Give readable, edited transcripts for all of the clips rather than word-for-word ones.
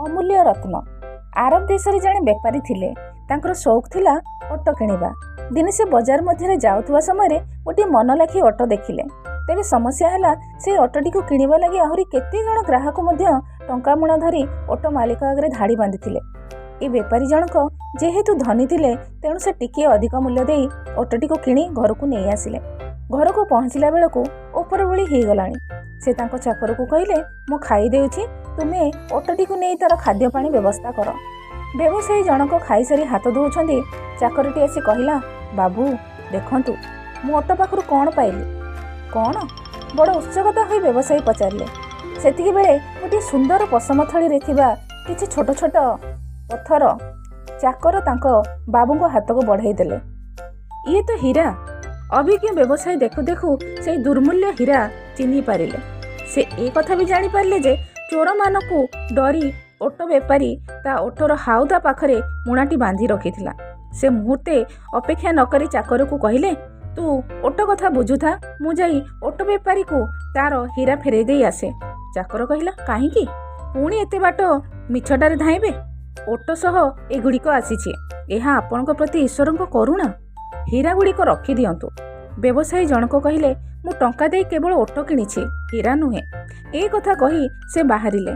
ଅମୂଲ୍ୟ ରତ୍ନ। ଆରବ ଦେଶରେ ଜଣେ ବେପାରୀ ଥିଲେ। ତାଙ୍କର ସଉକ ଥିଲା ଓଟ କିଣିବା। ଦିନେ ସେ ବଜାର ମଧ୍ୟରେ ଯାଉଥିବା ସମୟରେ ଗୋଟିଏ ମନଲାଖି ଅଟୋ ଦେଖିଲେ। ତେବେ ସମସ୍ୟା ହେଲା, ସେଇ ଅଟୋଟିକୁ କିଣିବା ଲାଗି ଆହୁରି କେତେ ଜଣ ଗ୍ରାହକ ମଧ୍ୟ ଟଙ୍କା ମୁଣା ଧରି ଅଟୋ ମାଲିକ ଆଗରେ ଧାଡ଼ି ବାନ୍ଧିଥିଲେ। ଏ ବେପାରୀ ଜଣକ ଯେହେତୁ ଧନୀ ଥିଲେ, ତେଣୁ ସେ ଟିକିଏ ଅଧିକ ମୂଲ୍ୟ ଦେଇ ଅଟୋଟିକୁ କିଣି ଘରକୁ ନେଇ ଆସିଲେ। ଘରକୁ ପହଞ୍ଚିଲା ବେଳକୁ ଉପର ଓଳି ହେଇଗଲାଣି। ସେ ତାଙ୍କ ଚାକରକୁ କହିଲେ, ମୁଁ ଖାଇଦେଉଛି, ତୁମେ ଅଟୋଟିକୁ ନେଇ ତାର ଖାଦ୍ୟ ପାଣି ବ୍ୟବସ୍ଥା କର। ବ୍ୟବସାୟୀ ଜଣକ ଖାଇସାରି ହାତ ଧୋଉଛନ୍ତି, ଚାକରଟି ଆସି କହିଲା, ବାବୁ ଦେଖନ୍ତୁ, ମୁଁ ଅଟୋ ପାଖରୁ କ'ଣ ପାଇଲି। କ'ଣ? ବଡ଼ ଉତ୍ସୁକତା ହୋଇ ବ୍ୟବସାୟୀ ପଚାରିଲେ। ସେତିକି ବେଳେ ଗୋଟିଏ ସୁନ୍ଦର ପଶମ ଥଳିରେ ଥିବା କିଛି ଛୋଟ ଛୋଟ ପଥର ଚାକର ତାଙ୍କ ବାବୁଙ୍କ ହାତକୁ ବଢ଼ାଇ ଦେଲେ। ଇଏ ତ ହୀରା! ଅଭିଜ୍ଞ ବ୍ୟବସାୟୀ ଦେଖୁ ଦେଖୁ ସେଇ ଦୁର୍ମୂଲ୍ୟ ହୀରା ଚିହ୍ନି ପାରିଲେ। ସେ ଏ କଥା ବି ଜାଣିପାରିଲେ ଯେ ଚୋରମାନଙ୍କୁ ଡରି ଓଟ ବେପାରୀ ତା ଓଟର ହାଉଦା ପାଖରେ ମୁଣାଟି ବାନ୍ଧି ରଖିଥିଲା। ସେ ମୁହୂର୍ତ୍ତେ ଅପେକ୍ଷା ନକରି ଚାକରକୁ କହିଲେ, ତୁ ଓଟ କଥା ବୁଝୁଥା, ମୁଁ ଯାଇ ଓଟ ବେପାରୀକୁ ତାର ହୀରା ଫେରାଇ ଦେଇ ଆସେ। ଚାକର କହିଲା, କାହିଁକି ପୁଣି ଏତେ ବାଟ ମିଛଟାରେ ଧାଇଁବେ? ଓଟ ସହ ଏଗୁଡ଼ିକ ଆସିଛି, ଏହା ଆପଣଙ୍କ ପ୍ରତି ଈଶ୍ୱରଙ୍କ କରୁଣା। ହୀରା ଗୁଡ଼ିକ ରଖିଦିଅନ୍ତୁ। ବ୍ୟବସାୟୀ ଜଣକ କହିଲେ, ମୁଁ ଟଙ୍କା ଦେଇ କେବଳ ଓଟ କିଣିଛି, ହୀରା ନୁହେଁ। ଏ କଥା କହି ସେ ବାହାରିଲେ।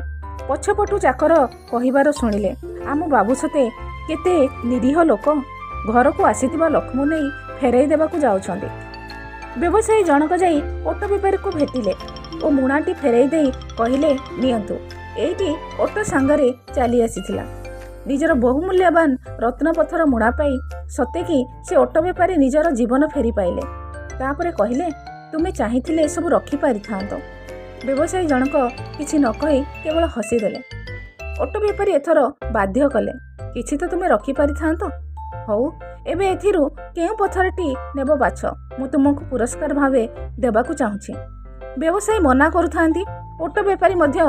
ପଛପଟୁ ଚାକର କହିବାର ଶୁଣିଲେ, ଆମ ବାବୁ ସତେ କେତେ ନିରୀହ ଲୋକ, ଘରକୁ ଆସିଥିବା ଲକ୍ଷ୍ମୀ ନେଇ ଫେରାଇ ଦେବାକୁ ଯାଉଛନ୍ତି। ବ୍ୟବସାୟୀ ଜଣକ ଯାଇ ଓଟ ବେପାରୀକୁ ଭେଟିଲେ ଓ ମୁଣାଟି ଫେରାଇ ଦେଇ କହିଲେ, ନିଅନ୍ତୁ, ଏଇଟି ଓଟ ସାଙ୍ଗରେ ଚାଲି ଆସିଥିଲା। ନିଜର ବହୁମୂଲ୍ୟବାନ ରତ୍ନପଥର ମୁଣା ପାଇ ସତେକି ସେ ଓଟ ବେପାରୀ ନିଜର ଜୀବନ ଫେରି ପାଇଲେ। ତାପରେ କହିଲେ, ତୁମେ ଚାହିଁଥିଲେ ଏସବୁ ରଖିପାରିଥାନ୍ତ। ବ୍ୟବସାୟୀ ଜଣକ କିଛି ନ କହି କେବଳ ହସିଦେଲେ। ଓଟ ବେପାରୀ ଏଥର ବାଧ୍ୟ କଲେ, କିଛି ତ ତୁମେ ରଖିପାରିଥାନ୍ତ। ହଉ, ଏବେ ଏଥିରୁ କେଉଁ ପଥରଟି ନେବ ବାଛ, ମୁଁ ତୁମକୁ ପୁରସ୍କାର ଭାବେ ଦେବାକୁ ଚାହୁଁଛି। ବ୍ୟବସାୟୀ ମନା କରୁଥାନ୍ତି, ଓଟ ବେପାରୀ ମଧ୍ୟ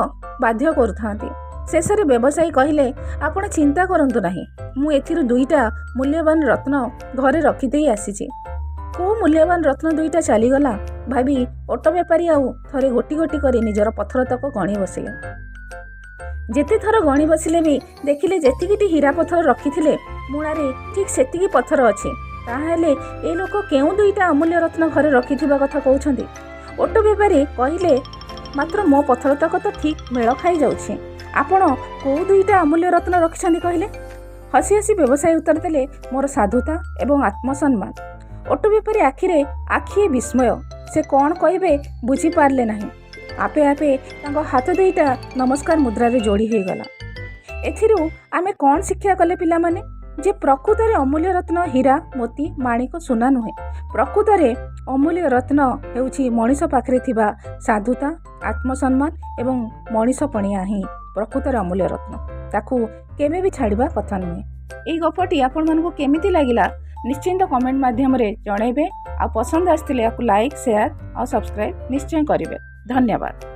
ବାଧ୍ୟ କରୁଥାନ୍ତି। ଶେଷରେ ବ୍ୟବସାୟୀ କହିଲେ, ଆପଣ ଚିନ୍ତା କରନ୍ତୁ ନାହିଁ, ମୁଁ ଏଥିରୁ ଦୁଇଟା ମୂଲ୍ୟବାନ ରତ୍ନ ଘରେ ରଖିଦେଇ ଆସିଛି। କେଉଁ ମୂଲ୍ୟବାନ ରତ୍ନ ଦୁଇଟା ଚାଲିଗଲା ଭାବି ଓଟ ବେପାରୀ ଆଉ ଥରେ ଗୋଟି ଗୋଟି କରି ନିଜର ପଥର ତକ ଗଣି ବସିଲେ। ଯେତେ ଥର ଗଣି ବସିଲେ ବି ଦେଖିଲେ ଯେତିକିଟି ହୀରା ପଥର ରଖିଥିଲେ ମୁଣାରେ ଠିକ୍ ସେତିକି ପଥର ଅଛି। ତାହେଲେ ଏ ଲୋକ କେଉଁ ଦୁଇଟା ଅମୂଲ୍ୟ ରତ୍ନ ଘରେ ରଖିଥିବା କଥା କହୁଛନ୍ତି? ଓଟ ବେପାରୀ କହିଲେ, ମାତ୍ର ମୋ ପଥର ତକ ତ ଠିକ୍ ମେଳ ଖାଇଯାଉଛି, ଆପଣ କେଉଁ ଦୁଇଟା ଅମୂଲ୍ୟ ରତ୍ନ ରଖିଛନ୍ତି କହିଲେ? ହସି ହସି ବ୍ୟବସାୟୀ ଉତ୍ତର ଦେଲେ, ମୋର ସାଧୁତା ଏବଂ ଆତ୍ମସମ୍ମାନ। ଓଟ ବେପାରୀ ଆଖିରେ ଆଖିଏ ବିସ୍ମୟ। ସେ କ'ଣ କହିବେ ବୁଝିପାରିଲେ ନାହିଁ। ଆପେ ଆପେ ତାଙ୍କ ହାତ ଦୁଇଟା ନମସ୍କାର ମୁଦ୍ରାରେ ଯୋଡ଼ି ହୋଇଗଲା। ଏଥିରୁ ଆମେ କ'ଣ ଶିକ୍ଷା କଲେ ପିଲାମାନେ? ଯେ ପ୍ରକୃତରେ ଅମୂଲ୍ୟ ରତ୍ନ ହୀରା, ମୋତି, ମାଣିକ, ସୁନା ନୁହେଁ। ପ୍ରକୃତରେ ଅମୂଲ୍ୟ ରତ୍ନ ହେଉଛି ମଣିଷ ପାଖରେ ଥିବା ସାଧୁତା, ଆତ୍ମସମ୍ମାନ ଏବଂ ମଣିଷ ପଣିଆ ହିଁ ପ୍ରକୃତରେ ଅମୂଲ୍ୟ ରତ୍ନ। ତାକୁ କେବେ ବି ଛାଡ଼ିବା କଥା ନୁହେଁ। ଏଇ ଗପଟି ଆପଣମାନଙ୍କୁ କେମିତି ଲାଗିଲା ନିଶ୍ଚିନ୍ତ କମେଣ୍ଟ ମାଧ୍ୟମରେ ଜଣାଇବେ, ଆଉ ପସନ୍ଦ ଆସିଥିଲେ ଏହାକୁ ଲାଇକ୍, ସେୟାର ଆଉ ସବସ୍କ୍ରାଇବ୍ ନିଶ୍ଚୟ କରିବେ। ଧନ୍ୟବାଦ।